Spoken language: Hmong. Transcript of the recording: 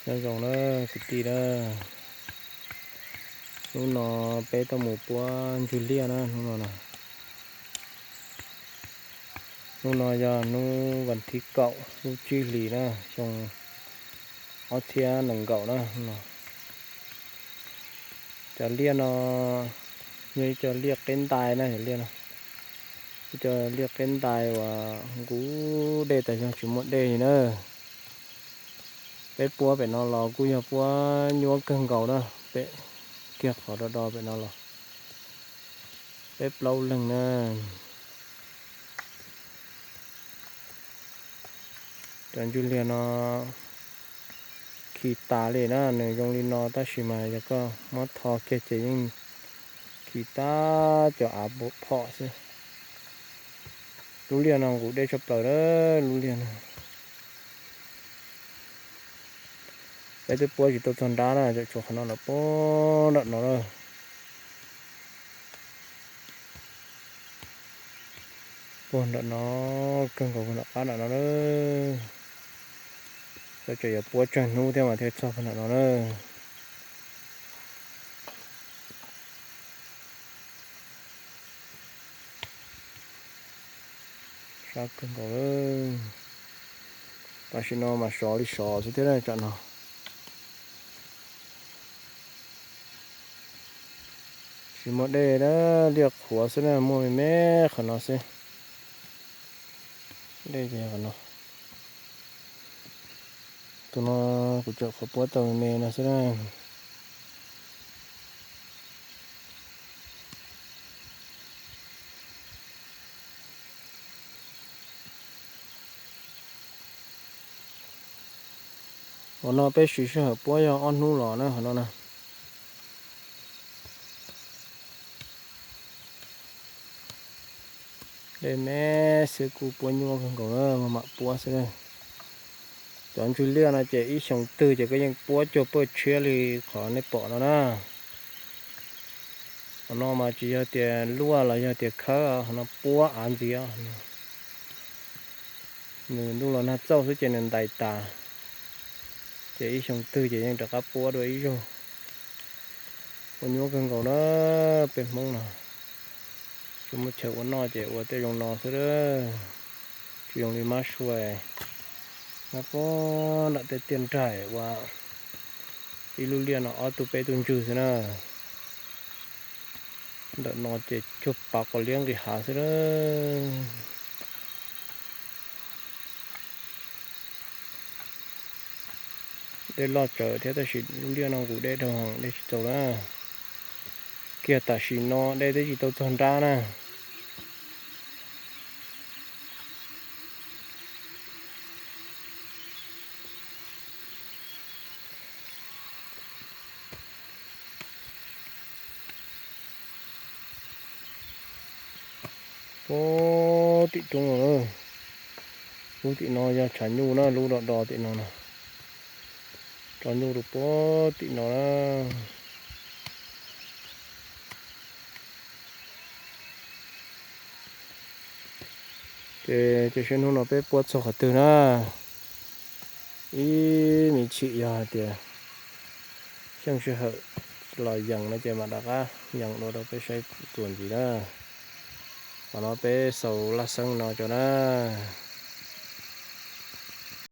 Nyob zoo na kwv tij na, hnub no peb tuaj mus puab ntswg liaj na hnub no na. Hnub no yog hnub vas thib kaum lub tsib hlis na, xyoo ob txhiab nees nkaum na. Cov liaj no yog ib co liaj qeb ntais na, cov liaj no, ib co liaj qeb ntais uas nqus dej tas yog tsis muaj dej li na. Peb puab pem no los kuj yog puab nyuaj kawg nkaus na, pem kiag qhov do do pem no los peb plaub leeg na. Cov ntswg liaj no khi tas li na, nws zoo li no tab sis mas yog koj muab tho kiag ces yeej khi tab cov av phom xwb. Lub liaj no nqus dej tshaj plaws na, lub liaj no. Peb twb puab tsis tau txog nrab na, tshuav qhov no lawm puag nram no na. Puag nram no, kawg nkaus puag nram qab nram no na. Txawm yuav puab tsawg hnub thiab mas thiaj txog puag nram no na. Sab kawg nkaus. Tam sim no mas sov li sov xwb thiab tsam no. Tsis muaj dej na, liaj qhuav xwb na, muaj me me qhov no xwb. Dej ces qhov no. Tus no kuv tseem qhuav puab tau me me no xwb na. Ua no peb siv sij hawm puab yog ob hnub los na qhov no na. Dej me xwb kuj puab nyuaj kawg nkaus na, mam puab xwb na. Cov ntswg liaj no ces ib xyoo twg ces koj yeej puab cuag paj tshiab li qhov nej pom no na. Qhov no mas tsis yog tias luaj los yog tias khawb, qhov no puab av ntxiv. Nws ntuj los nag txauj xwb ces nws ntais tas, ces ib xyoo twg ces yeej rov qab puab dua ib zaug. Ua nyuaj kawg nkaus na, peb Hmoob no tsis muaj chaw ua noj ces ua tej zoo no xwb, tsis zoo li mab sua. Nyob puag nram tej tiaj nraig ua ib lub liaj no ob tug peb tug ntswg xwb na. Ntawm no ces cuag pav quav liab nqis hav xwb na. Dej loj tsawv thiab tab sis lub liaj no nqus dej dhau heev, dej tsis txaus na. Kiag tam sim no dej twb tsis tau txog nrab na. Puag tim roob no, lub tim no yog tshav nyuj na, lub do do tim no na. Tso nyuj rau puag tim no na. Ces cia seb hnub no peb puab txog qhov twg na. Ib me chim yog hais tias xyeej sij hawm los yees no ces mam rov qab yees dua rau peb saib txuas ntxiv na. Qhov no peb xaus laj xeeb no tso na.